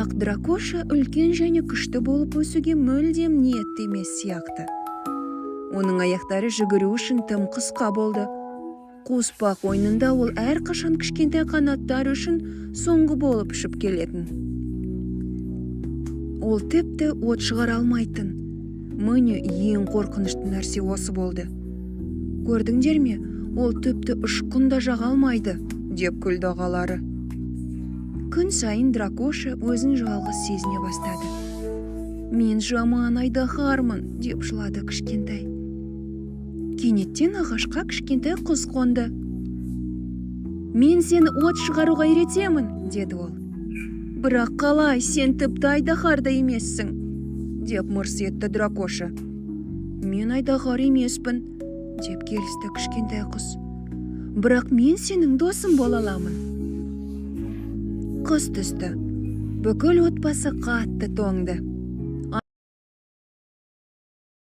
Бірақ Дракоша үлкен және күшті болып өсуге мүлдем ниетті емес сияқты. Оның аяқтары жүгіру үшін тым қысқа болды. Қуыспақ ойынында ол әрқашан кішкентай қанаттар үшін соңғы болып ұшып келетін. Ол тіпті от шығара алмайтын. Міне, ең қорқынышты нәрсе осы болды. «Көрдіңдер ме, ол тіпті ұшқын да жаға алмайды», – деп күлді ағалары. Күн сайын Дракоша өзін жалғыз сезіне бастады. «Мен жаман айдаһармын», – деп жылады кішкентай. Кенеттен ағашқа кішкентай құс қонды. «Мен сені от шығаруға үйретемін», – деді ол. «Бірақ қалай? Сен тіпті айдаһар да емессің», – деп мырс етті Дракоша. «Мен айдаһар емеспін», – деп келісті кішкентай құс. «Бірақ мен сенің досың бола аламын». Қыс түсті. Бүкіл отбасы қатты тоңды.